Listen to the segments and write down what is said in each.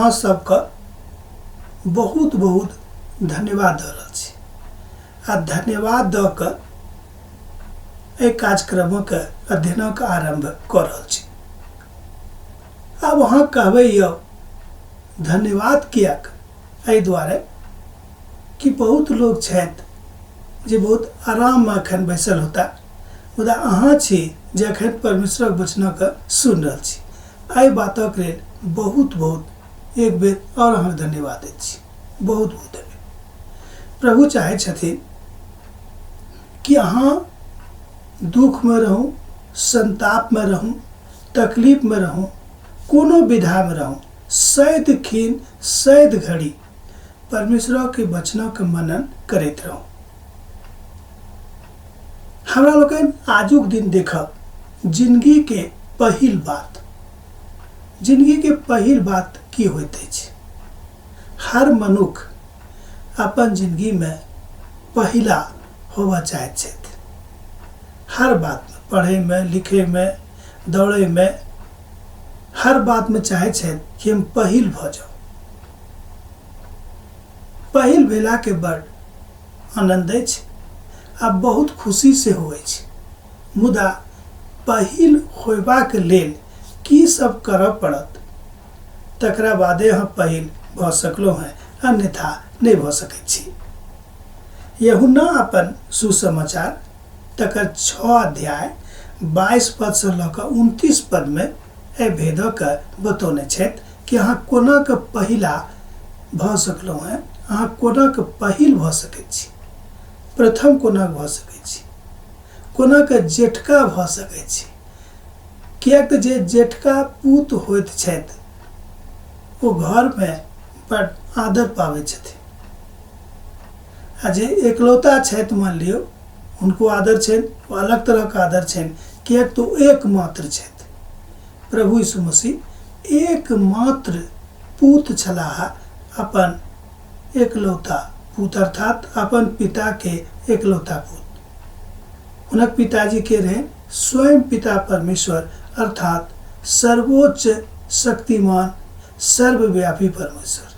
अहाँ सबके बहुत बहुत धन्यवाद दऽ रहल छी आ धन्यवाद दऽ कऽ एहि कार्यक्रमक अध्ययनक आरम्भ कऽ रहल छी। आब अहाँ कहबै यौ धन्यवाद किएक? एहि दुआरे कि बहुत लोक छथि जे बहुत आराममे एखन बैसल होता, मुदा अहाँ छी जे एखन परमेश्वरक वचनक सुनि रहल छी। एहि बातक लेल बहुत बहुत एक बेर आओर अहाँके धन्यवाद दैत छी, बहुत बहुत धन्यवाद। प्रभु चाहै छथिन कि अहाँ दुखमे रहू, संतापमे रहू, तकलीफमे रहू, कोनो विधामे रहू, सैद खिन सैद घड़ी परमेश्वरके वचनके मनन करैत रहू। हमरा लोकनि आजुक दिन देखब जिनगीके पहिल बात। जिनगीके पहिल बात की होइत अछि? हर मनुख अपन जिनगीमे पहिला होबऽ चाहैत छथि। हर बातमे, पढ़ैमे, लिखैमे, दौड़ैमे, हर बातमे चाहै छथि कि हम पहिल भऽ जाउ। पहिल भेलाके बड़ आनन्द अछि आ बहुत खुशी सेहो अछि। मुदा पहिल होयबाक लेल की सब करऽ पड़त तकरा बादे अहाँ पहिल भऽ सकलहुँ हेँ, अन्यथा नहि भऽ सकैत छी। यूहन्ना अपन सुसमाचार तकर 6 अध्याय 22 पदसँ लऽ कऽ 29 पदमे एहि भेदक बतौने छथि कि अहाँ कोना कऽ पहिला भऽ सकलहुँ हेँ, अहाँ कोना कऽ पहिल भऽ सकैत छी, प्रथम कोना भऽ सकैत छी, कोना कऽ जेठका भऽ सकैत छी। किएक तऽ जे जेठका पूत होइत छथि ओ घरमे बड़ आदर पाबैत छथिन, आ जे एकलौता छथि मान लियौ हुनको आदर छनि, ओ अलग तरहके आदर छनि, किएक तऽ ओ एकमात्र छथि। प्रभु यीशु मसीह एकमात्र पूत छलाह, अपन एकलौता पूत, अर्थात अपन पिताके एकलौता पूत। हुनक पिताजी के रहे स्वयं पिता परमेश्वर, अर्थात सर्वोच्च शक्तिमान सर्वव्यापी परमेश्वर।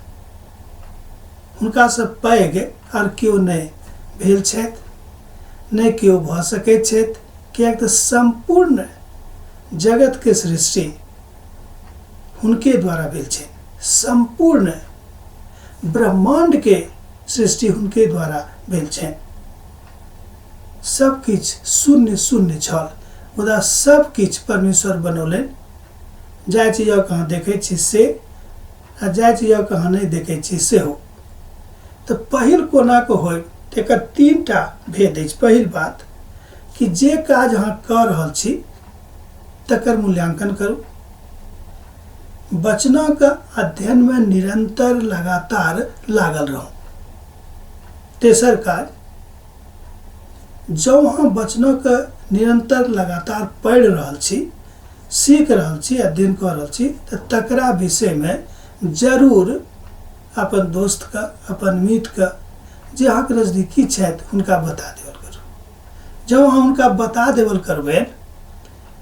हुनकासँ पैघ आर केओ नहि भेल छथि, नहि केओ भऽ सकैत छथि, किएक तऽ सम्पूर्ण जगतके सृष्टि हुनके द्वारा भेल छनि। सम्पूर्ण ब्रह्माण्डके सृष्टि हुनके द्वारा भेल छनि। सब किछु शून्य शून्य छल, मुदा सब किछु परमेश्वर बनौलनि। जाहि चीजक अहाँ देखै छी से, आ जाहि चीजक अहाँ नहि देखै छी सेहो। तऽ पहिल कोना कऽ होय, एकर 3टा भेद अछि। पहिल बात कि जे काज अहाँ कऽ रहल छी तकर मूल्यांकन करू। वचनक अध्ययनमे निरंतर लगातार लागल रहू। तेसर काज, जँ अहाँ वचनक निरंतर लगातार पढ़ि रहल छी, सीख रहल छी, अध्ययन कऽ रहल छी, तऽ तकरा विषयमे जरूर अपन दोस्तके, अपन मित्रके, जे अहाँके नजदीकी छथि, हुनका बता देबल करू। जँ अहाँ हुनका बता देबल करबनि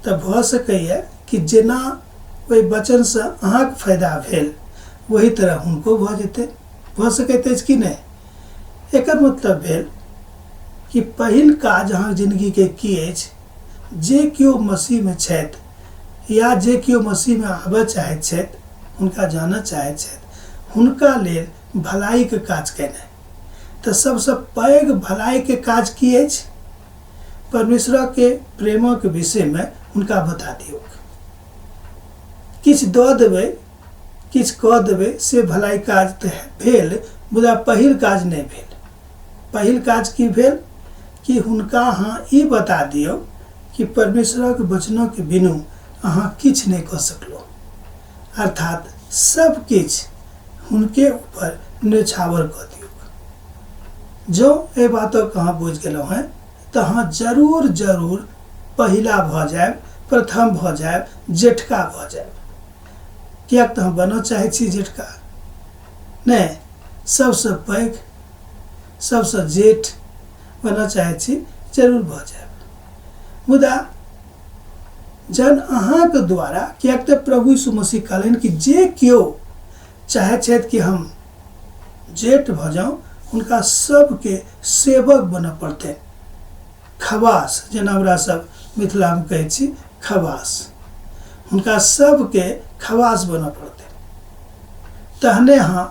तऽ भऽ सकैए कि जेना ओहि वचनसँ अहाँके फायदा भेल वही तरह हुनको भऽ जेतै। भऽ सकैत अछि कि नहि? एकर मतलब भेल कि पहिल काज अहाँके जिनगीके की अछि? जे केओ मसीहमे छथि या जे केओ मसीहमे आबऽ चाहैत छथि, हुनका जानऽ चाहैत छथि, हुनका लेल भलाइके काज केनाइ। तऽ सबसँ पैघ भलाइके काज की अछि? परमेश्वरके प्रेमक विषयमे हुनका बता दियौक। किछु दऽ देबै, किछु कऽ देबै, से भलाइ काज तऽ भेल, मुदा पहिल काज नहि भेल। पहिल काज की भेल कि हुनका अहाँ ई बता दियौ कि परमेश्वरक वचनक बिनु अहाँ किछु नहि कऽ सकलहुँ, अर्थात सब किछु हुनके ऊपर न्योछावर कऽ दियौक। जँ एहि बातक अहाँ बुझि गेलहुँ हेँ तऽ अहाँ जरूर जरूर पहिला भऽ जायब, प्रथम भऽ जायब, जेठका भऽ जायब। किएक तऽ हम बनऽ चाहै छी जेठका नहि, सबसँ पैघ, सबसँ जेठ बनऽ चाहै छी, जरूर भऽ जायब। मुदा जहन अहाँके द्वारा, किएक तऽ प्रभु यीशु मसीह कहलनि कि जे केओ चाहै छथि कि हम जेठ भऽ जाउ, हुनका सबके सेवक बनऽ पड़तनि। खवास, जेना हमरा सब मिथिलामे कहै छी खवास, हुनका सबके खवास बनऽ पड़तनि, तहने अहाँ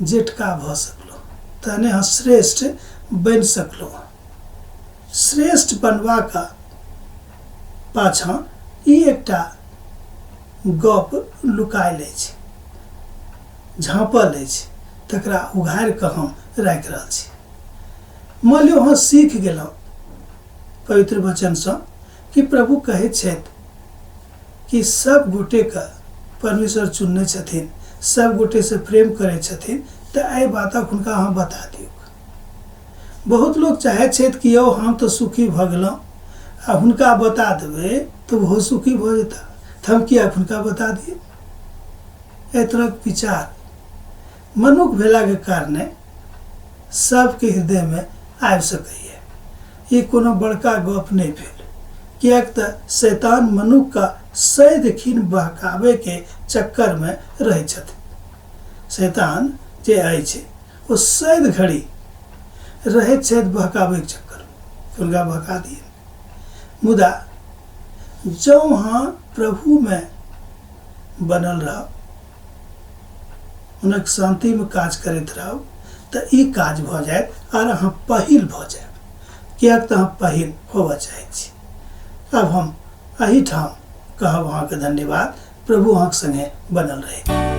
जेठका भऽ सकलहुँ, तहने अहाँ श्रेष्ठ बनि सकलहुँ। श्रेष्ठ बनबाक पाछाँ ई एकटा गप लुकायल अछि, झाँपल अछि, तकरा उघारि कऽ हम राखि रहल छी। मानि लियौ अहाँ सीख गेलहुँ पवित्र वचनसँ कि प्रभु कहैत छथि कि सब गोटेके परमेश्वर चुनने छथिन, सब गोटेसँ प्रेम करै छथिन, तऽ एहि बातक हुनका अहाँ बता दियौ। बहुत लोक चाहै छथि कि यौ हम तऽ सुखी भऽ गेलहुँ आ हुनका बता देबै तऽ ओहो सुखी भऽ जेता, तऽ हम किएक हुनका बता दियै। एहि तरहक विचार मनुख भेलाके कारणे सबके हृदयमे आबि सकैए। ई कोनो बड़का गप नहि भेल, किएक तऽ शैतान मनुखके सदिखन बहकाबैके चक्करमे रहै छथिन। शैतान जे अछि ओ सैद घड़ी रहैत छथि बहकाबैके चक्करमे, हुनका बहका दिए। मुदा जँ अहाँ प्रभुमे बनल रहब, हुनक शान्तिमे काज करैत रहब, तऽ ई काज भऽ जायत आर अहाँ पहिल भऽ जायब, किएक तऽ अहाँ पहिल होबऽ चाहै छी। आब हम एहिठाम कहब अहाँके धन्यवाद। प्रभु अहाँके सङ्गे बनल रहै।